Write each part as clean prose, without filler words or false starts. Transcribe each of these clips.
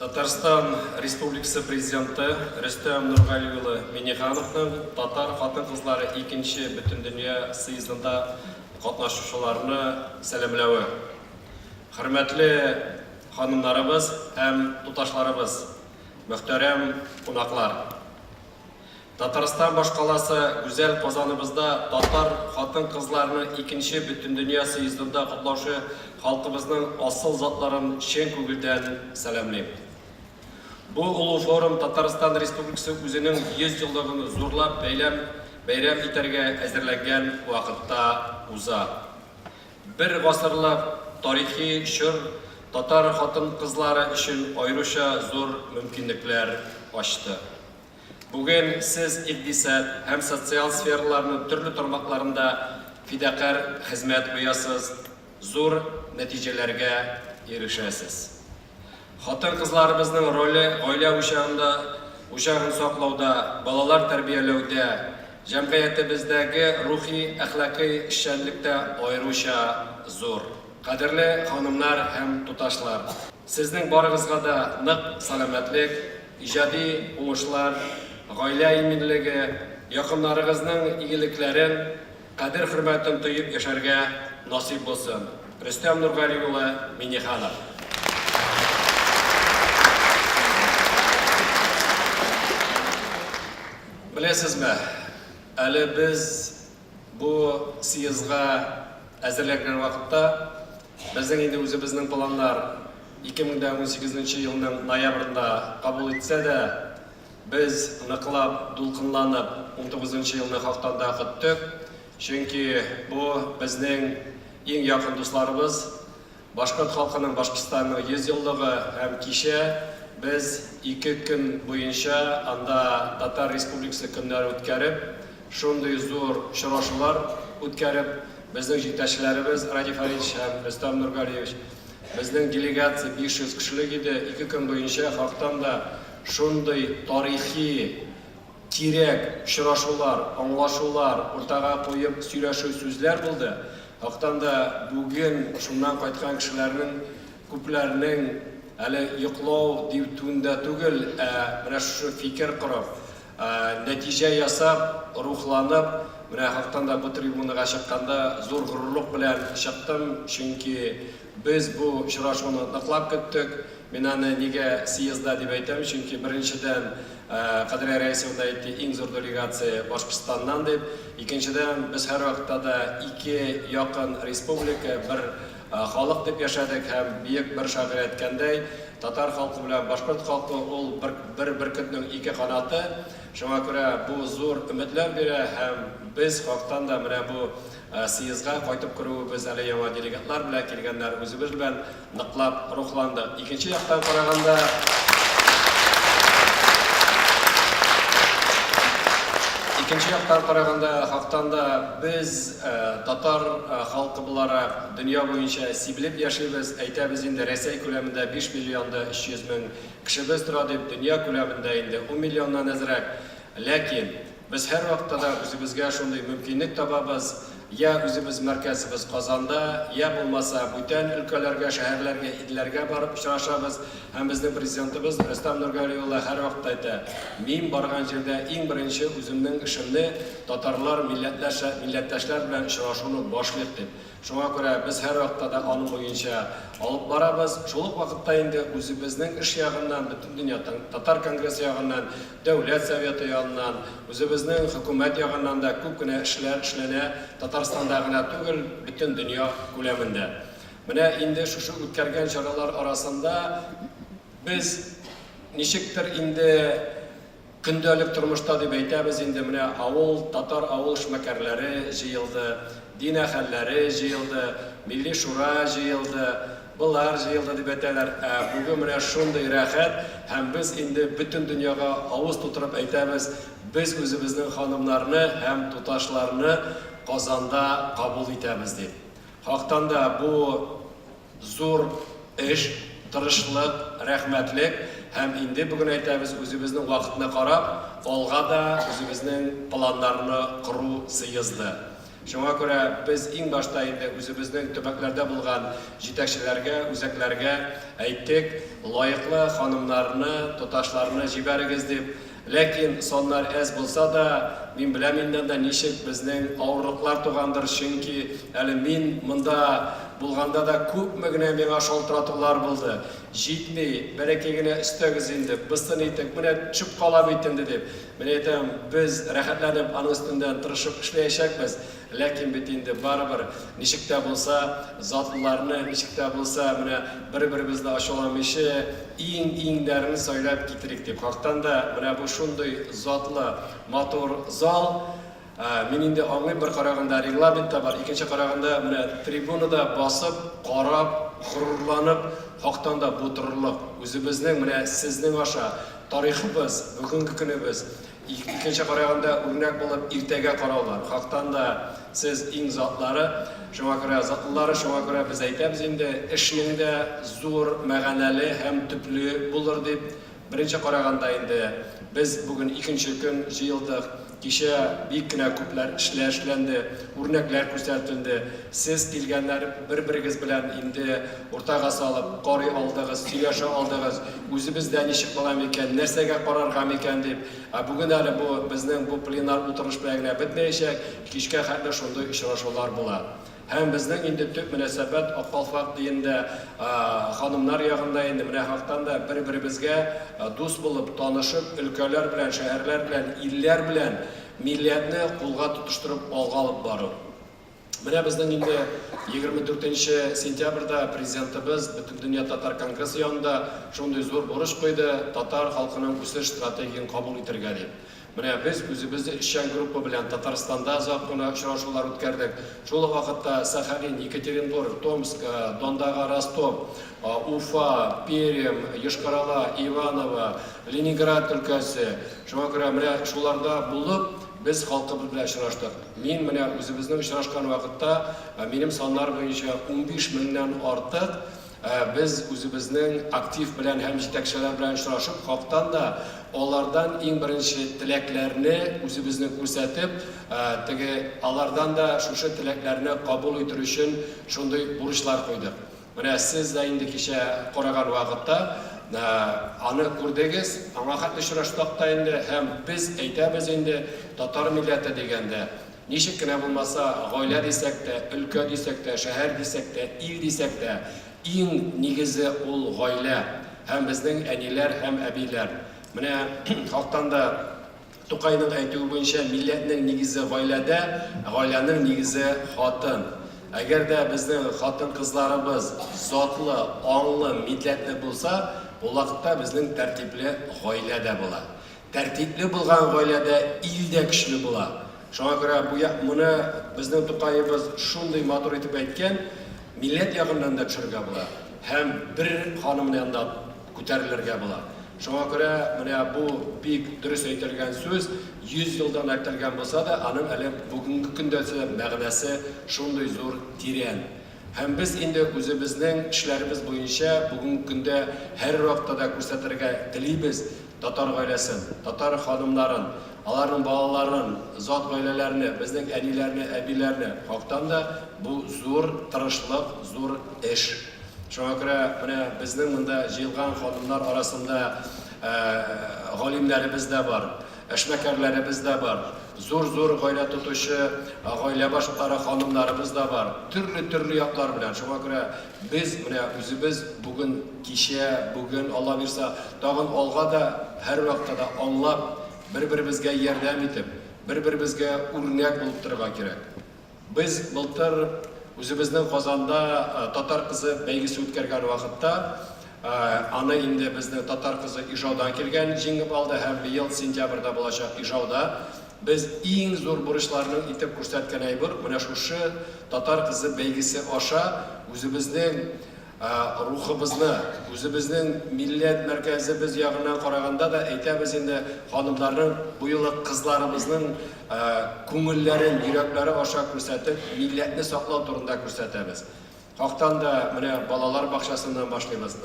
Татарстан Республикасы Президенты Рөстәм Нургали улы Миңнехановның татар хатын-кызлары икенче Бөтендөнья съездында катнашучыларны сәламләве. Хөрмәтле ханымнарыбыз һәм туташларыбыз, мөхтәрәм кунаклар! Татарстан башкаласы гүзәл Казаныбызда татар хатын-кызларының икенче Бөтендөнья съездында котлаучы халкыбызның асыл затларын чын күңелдән сәламлим. Бу олы форум Татарстан Республикасы үзенең 100 еллыгын зурлап бәйләм бәйрәм итәргә әзерләнгән вакытта уза. Бер гасырлык тарихи чор татар хатын-кызлары өчен аеруча зур мөмкинлекләр ачты. Бүген сез икътисад һәм социаль сфераларның төрле тармакларында фидакарь хезмәт куясыз, зур нәтиҗәләргә ирешәсез. Хатын-кызларыбызның роле гаилә учагында учагын саклауда, балалар тәрбияләүдә, җәмгыятебездәге рухи-әхлакый эшчәнлектә аеруча зур. Кадерле ханымнар һәм туташлар! Сезнең барыгызга да нык сәламәтлек, иҗади уңышлар, гаилә иминлеге, якыннарыгызның игелекләрен, кадер-хөрмәтен тоеп яшәргә насыйп булсын. Рөстәм Нургали улы Миңнеханов. Беләсезме, әле без Бу съездга әзерләнгән вакытта безнең инде үзебезнең планнар 2018 нче елның ноябрендә кабул итсә дә, без ныклап дулкынланып 19 нчы елны хактан да көттек, чөнки бу безнең иң якын дусларыбыз, Башкорт халкының Башкортстанның 100 еллыгы һәм кичә без ике көн буенча анда Татар Республикасы көннәре үткәреп, шундый зур очрашулар үткәреп, безнең җитәкчеләребез Радий Фәритович һәм Рөстәм Нургалиевич, безнең делегация 500 кешелек иде, ике көн буенча хактан да шундый тарихи кирәк очрашулар, аңлашулар, уртага куеп сөйләшү сүзләр булды. Хактан да бүген шуннан кайткан кешеләрнең күпләренең әле йоклау дитүендә түгел, ә менә шушы фикер корып, нәтиҗә ясап, рухланып, менә хактан да бу трибунага чыкканда зур горурлык белән чыктым, чөнки без бу очрашуны ныклап көттек. Мин аны нигә съездда дип әйтәм, чөнки беренчедән, Кадрия Рәисовна әйтте, иң зур делегация Башкортстаннан дип. Икенчедән, без һәрвакытта да ике якын республика, бер халык дип яшәдек һәм бөек бер шагыйрь әйткәндәй, татар халкы белән башкорт халкы ул бер бер бөркетнең ике канаты. Шуңа күрә бу зур өметләр бирә һәм без хактан да менә бу съездга кайтып керүебез әле яңа делегатлар белән килгәннәр үзебез белән Ныклап рухландык. Икенче яктан караганда, икенче яктан караганда, хактан да без татар халкы буларак дөнья буенча сибелеп яшибез. Әйтәбез инде, Рәсәй күләмендә 5 миллион да 300 мең кешебез тора дип, дөнья күләмендә инде 10 миллионнан әзрәк. Ләкин Без һәрвакытта да үзебезгә шундый мөмкинлек табабыз, я үзебез мәркәзебез Казанда, я булмаса бүтән өлкәләргә, шәһәрләргә, илләргә барып очрашабыз. Һәм безнең Президентыбыз Рөстәм Нургали улы һәрвакытта әйтә, Мин барган җирдә иң беренче үземнең эшемне татарлар, милләтләр, милләттәшләр белән очрашуны башлыйк, дип. Шуңа күрә без һәрвакытта да аның буенча алып барабыз. Шул ук вакытта инде үзебезнең эш ягыннан, Бөтендөнья татар конгрессы ягыннан, Дәүләт Советы яныннан, үзебезнең хөкүмәт ягыннан да күп кенә эшләр эшләнә, Татарстанда гына түгел, бөтен дөнья күләмендә. Менә инде шушы үткәргән чаралар арасында без ничектер инде Көндәлек тормышта дип әйтәбез инде, менә авыл, татар авыл эшмәкәрләре җыелды, дин әһелләре җыелды, Милли Шура җыелды, болар җыелды дип әйтәләр. Ә бүген менә шундый рәхәт һәм без инде бөтен дөньяга авыз тутырып әйтәбез, без үзебезнең ханымнарны һәм туташларны Казанда кабул итәбез дип. Хактан да бу Зур эш, тырышлык, рәхмәтлек һәм инде бүген әйтәбез, үзебезнең вакытны карап, алга да үзебезнең планнарны кору съезды. Шуңа күрә без иң башта инде үзебезнең төбәкләрдә булган җитәкчеләргә, үзәкләргә әйттек, лаеклы ханымнарны, туташларны җибәрегез дип. Ләкин саннар әз булса да, мин беләм инде анда ничек безнең авырлыклар тугандыр, чөнки әле мин монда булганда да күпме генә миңа шалтыратулар булды, җитми, бәләкәй генә өстәгез инде, бысын итек, менә төшеп кала бит инде дип. Мин әйтәм, без рәхәтләнеп аның өстендә тырышып эшләячәкбез, ләкин бит инде барыбер ничек тә булса затлыларны, ничек тә булса менә бер-беребезне ачуламыйча иң-иңнәрен сайлап китерик дип. Хактан да менә бу шундый затлы, матур зал. Мин инде аңлыйм, бер караганда регламент та бар, икенче караганда менә трибунада басып, карап, горурланып, хактан да бу торырлык. Үзебезнең менә сезнең аша тарихыбыз, бүгенге көнебез, икенче караганда үрнәк булып иртәгә караулар. Хактан да сез иң затлары, шуңа күрә затлылары, шуңа күрә без әйтәбез инде, эшнең дә зур, мәгънәле һәм төпле булыр дип. Беренче караганда инде без бүген икенче көн җыелдык. Кичә бик кенә күпләр эшләр эшләнде, үрнәкләр күрсәтелде. Сез килгәннәр бер-берегез белән инде уртага салып карый алдыгыз, сөйләшә алдыгыз, үзебездә ничек була микән, нәрсәгә карарга микән дип. Ә бүген әле бу безнең бу пленар утырыш белән генә бетмәячәк, кичкә хәтле шундый очрашулар була. Һәм безнең инде төп мөнәсәбәт Ак калфак диендә, ханымнар ягында инде менә хактан да бер-беребезгә дус булып, танышып, өлкәләр белән, шәһәрләр белән, илләр белән милләтне кулга тотыштырып алга алып бару. Менә безнең инде 24 нче сентябрьдә Президентыбыз Бөтендөнья татар конгрессы янында шундый зур бурыч куйды, татар халкының үсеш стратегияен кабул итәргә дип. Менә без үзебез эшчән группа белән Татарстанда озак кына очрашулар үткәрдек. Шул ук вакытта Сахалин, Екатеринбург, Томск, Дондагы Ростов, Уфа, Пермь, Йошкар-Ола, Иваново, Ленинград өлкәсе, шуңа күрә менә шуларда булып, без халкыбыз белән очраштык. Мин менә үзебезнең очрашкан вакытта, минем саннар буенча 15 меңнән артык Без үзебезнең актив белән һәм җитәкчеләр белән очрашып, хактан да алардан иң беренче теләкләрне үзебезне күрсәтеп, теге алардан да шушы теләкләрне кабул итер өчен шундый бурычлар куйдык. Менә сез дә инде кичә караган вакытта аны күрдегез, аңа хәтле очраштык та инде һәм без әйтәбез инде, татар милләте дигәндә, Ничек кенә булмаса, гаилә дисәк тә, өлкә дисәк тә, шәһәр дисәк тә, ил дисәк тә, иң нигезе ул гаилә һәм безнең әниләр һәм әбиләр. Менә хактан да Тукайның әйтүе буенча, милләтнең нигезе гаиләдә, гаиләнең нигезе хатын. Әгәр дә безнең хатын-кызларыбыз затлы, аңлы, милләтле булса, ул вакытта безнең тәртипле гаилә дә була. Тәртипле булган гаиләдә ил дә көчле була. Шуңа күрә бу як моны безнең Тукаебыз шундый матур итеп әйткән, милләт ягыннан да төшәргә була һәм бер ханымны янда күтәрелергә була. Шуңа күрә менә бу бик дөрес әйтелгән сүз, 100 елдан әйтелгән булса да, аның әле бүгенге көндә дә мәгънәсе шундый зур, тирән. Һәм без инде үзебезнең эшләребез буенча бүгенге көндә һәрвакытта да күрсәтергә телибез татар гаиләсен, татар ханымнарын, аларның балаларын, зат гаиләләрне, безнең әниләрне, әбиләрне. Хактан да бу зур тырышлык, зур эш. Шуңа күрә менә безнең монда җыелган ханымнар арасында галимнәребез дә бар. Эшмәкәрләребез дә бар, зур-зур гаилә тотучы гаилә башлыклары, ханымнарыбыз да бар. Төрле-төрле яклар белән. Шуңа күрә без менә үзебез бүген, кичә, бүген, Алла бирса, тагын алга да һәрвакытта да аңлап, бер-беребезгә ярдәм итеп, бер-беребезгә үрнәк булып торырга кирәк. Без былтыр үзебезнең Казанда Татар кызы бәйгесе үткәргән вакытта, аны инде безнең Татар кызы Ижаудан килгән җиңеп алды һәм быел сентябрьдә булачак Ижауда без иң зур бурычларның итеп күрсәткән әйбер менә шушы Татар кызы бәйгесе аша үзебезнең Рухыбызны, үзебезнең милләт мәркәзебез ягыннан караганда да әйтәбез инде, ханымнарның, бу юлы кызларыбызның күңелләрен, йөрәкләре аша күрсәтеп, милләтне саклау турында күрсәтәбез. Хактан да, менә балалар бакчасыннан башлыйбыз,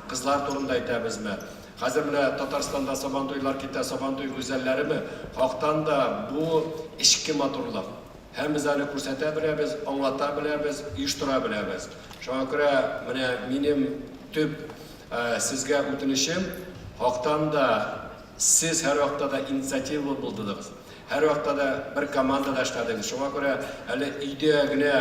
кызлар турында әйтәбезме, хәзер менә Татарстанда Сабантуйлар китә, Сабантуй гүзәлләреме, хактан да бу эчке матурлык. Һәм без аны күрсәтә беләбез, аңлата беләбез, оештыра беләбез. Шуңа күрә менә минем төп сезгә үтенечем, хактан да сез һәрвакытта да инициативалы булдыгыз. Һәрвакытта да бер командада эшләдегез. Шуңа күрә әле өйдә генә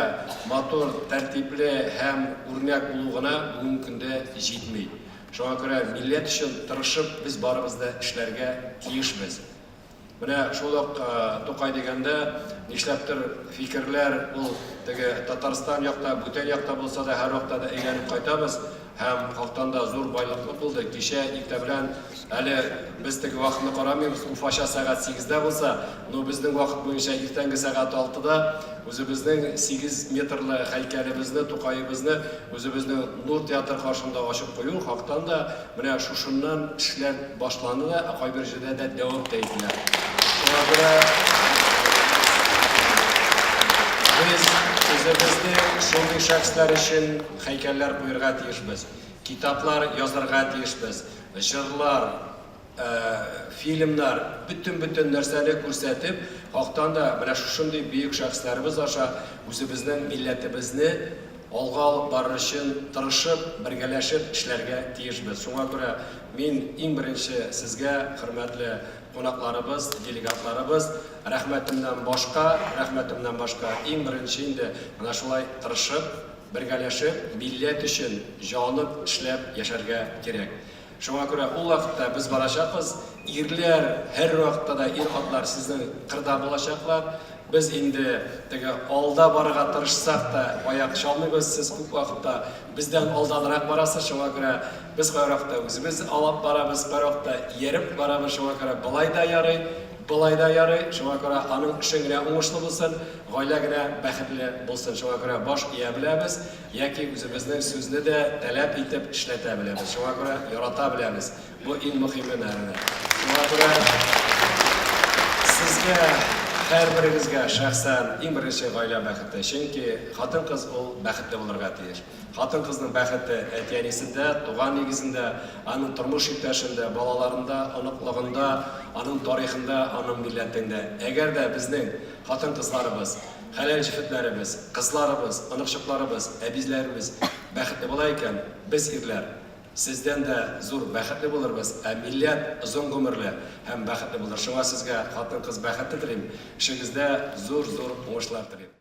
матур, тәртипле һәм үрнәк булу гына бүгенге көндә җитми. Шуңа күрә милләт өчен тырышып без барыбыз да эшләргә тиешбез. Менә шул ук Тукай дигәндә, нишләптер фикерләр ул теге Татарстан якта, бүтән якта булса да, һәрвакытта да әйләнеп кайтабыз һәм хактан да зур байлыклы булды. Кичә иртә белән әле без теге вакытны карамыйбыз, Уфача сәгать сигездә булса, но безнең вакыт буенча иртәнге сәгать алтыда үзебезнең 8 метрлы һәйкәлебезне, Тукаебызны үзебезнең Нур театры каршында ачып кую хактан да Менә шушыннан эшләр башланды да, ә кайбер җирдә дә дәвам да ителә. Шуңа күрә без үзебезнең шундый шәхесләр өчен һәйкәлләр куерга тиешбез, китаплар язарга тиешбез, җырлар, фильмнар, бөтен-бөтен нәрсәне күрсәтеп, хактан да менә шушындый бөек шәхесләребез аша үзебезнең милләтебезне Алга алып барыр өчен тырышып, бергәләшеп эшләргә тиешбез. Шуңа күрә мин иң беренче сезгә, хөрмәтле кунакларыбыз, делегатларыбыз, рәхмәтемнән башка, рәхмәтемнән башка, иң беренче инде менә шулай тырышып, бергәләшеп, милләт өчен җанып эшләп яшәргә кирәк. Шуңа күрә ул вакытта без барачакбыз. Ирләр һәрвакытта да ир-атлар сезнең кырда булачаклар. Без инде теге алда барырга тырышсак та аяк чалмыйбыз. Сез күп вакытта бездән алданрак барасыз. Шуңа күрә без кайвакытта үзебез алып барабыз, кайвакытта ияреп барабыз. Шуңа күрә болай да ярый, болай да ярый. Шуңа күрә аның эше генә уңышлы булсын, гаилә генә бәхетле булсын. Шуңа күрә баш ия беләбез. Яки үзебезнең сүзне дә таләп итеп эшләтә беләбез. Шуңа күрә ярата беләбез. Бу иң мөхиме нәрнә. Шуңа күрә сезгә, һәрберегезгә шәхсән иң беренче гаилә бәхете. Чөнки хатын-кыз ул бәхетле булырга тиеш. Хатын-кызның бәхете әти-әнисендә, туган нигезендә, аның тормыш иптәшендә, балаларында, оныклыгында, аның тарихында, аның милләтендә. Әгәр дә безнең хатын-кызларыбыз Хәләл җефетләребез, кызларыбыз, оныкчыкларыбыз, әбизләребез бәхетле була икән, без, ирләр, сездән дә зур бәхетле булырбыз, ә милләт озын гомерле һәм бәхетле булыр. Шуңа сезгә хатын-кыз бәхете телим, эшегездә зур-зур уңышлар телим.